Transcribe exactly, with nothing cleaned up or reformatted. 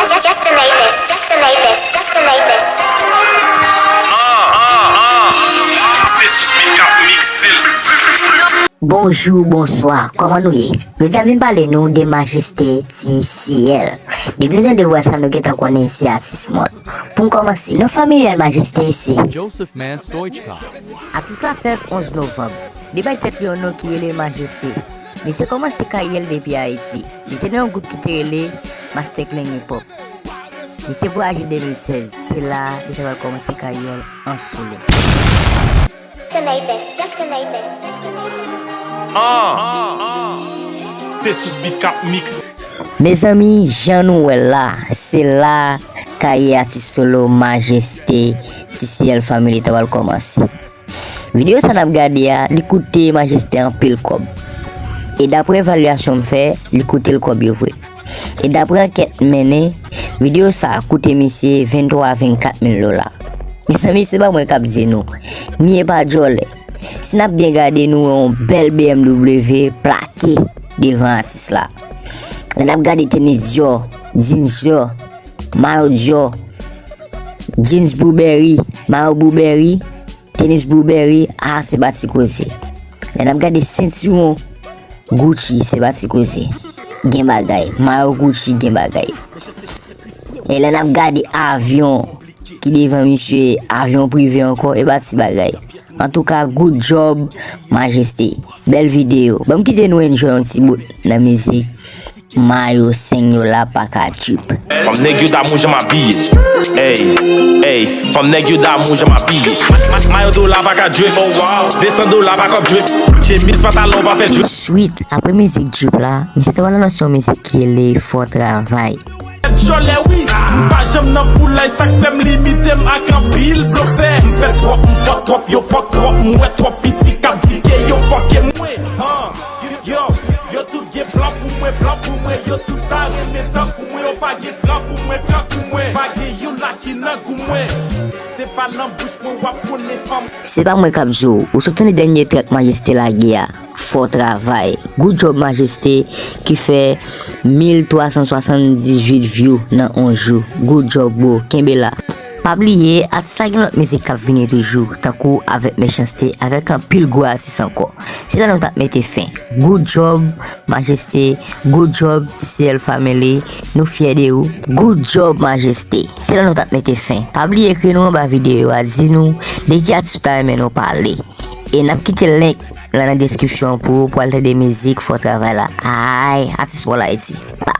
Just to make this, just to make this, just to make this, just to make this. Se sou beat k ap mikse l. Bonjou, bonswa, kòman nou ye? Jodi a m vin pale nou de Majeste T C L. Depi nou tande vwa sa, nou gentan konnen se atis mòd. Pou m kòmanse, non familyal Majeste se Joseph Mance Deutschkopf. Atis la fèt onz novanm. Li bay tèt li yon non ki rele Majeste. Misye kòmanse karyè l depi Ayiti. Li te nan yon gwoup ki te rele Master Clan Hip Hop. Misye vwayaje de mil sèz, se la li ta pral kòmanse karyè l an solo. To make this, just to make this, just to make this. Se sou beat k ap mikse. Mezanmi, jan nou wè l la, se la karyè atis solo Majeste T C L Family ta pral kòmanse. Videyo sa n ap gade a, li koute Majeste anpil kòb. E daprè evalyasyon m fè, li koute l kòb yo vre. E daprè ankèt m mennen, videyo sa a koute misye venntwa a vennkat mil dola. Mezanmi, se pa mwen k ap di nou, ni e pa djòlè. Si n ap byen gade, nou wè yon bèl B M W plake devan atis la. Lè n ap gade tenis Dior, jeans Dior, mayo Dior, jeans Burberry, mayo Burberry, tenis Burberry, a se pa ti koze. Lè n ap gade sentiwon Gucci, se pa ti koze. Gen bagay, mayo Gucci gen bagay. E lè n ap gade avyon ki devan misye, avyon prive ankò, e pa ti bagay. Antouka, good job, Majeste. Bèl videyo. Ban m kite nou enjoy yon ti bout nan mizik. Mayo seng yo la pa ka drip. Fanm nèg yo damou jan m abiye. Ey, ey, fanm nèg yo damou jan m abiye. Mayo dola pa ka drip. De san dola pa ka drip. Chemiz pantalon pa fè drip. Swit, apre mizik drip la, misye ta pral anonse yon mizik ki rele Fò Travay. Djòlè wi, m pa janm nan foulay, sa k fè m limite m ak anpil blofè. M fè twòp, m fòk twòp, yo fòk twòp, m wè twòp piti k ap di ke yo fòke mwen. Ah, yo, yo tout gen plan pou mwen, plan pou mwen, yo tout ta renmen tankou mwen, yo pa gen plan pou mwen, plan pou mwen. Pa gen youn la ki nan gou mwen. Se pa nan bouch mwen w ap konnen fanm. Se pa mwen k ap di w, ou sot tande dènye trèk Majeste lage a, Fò Travay. Good job Majeste ki fè mil twa san swasanndizwit view nan yon jou. Good job bro, kenbe la. Pa bliye, atis la gen lòt mizik k ap vini toujou, tankou avèk Mechanste, avèk anpil gwo atis ankò. Se la nou t ap mete fen. Good job, Majeste. Good job, T C L Family. Nou fyè de ou. Good job, Majeste. Se la nou t ap mete fen. Pa bliye ekri nou anba videyo a, di nou de ki atis ou ta renmen nou pale. E n ap kite link la nan deskripsyon pou ou pou al tande mizik Fò Travay la. Ay, atis Wòl Ayiti. Pa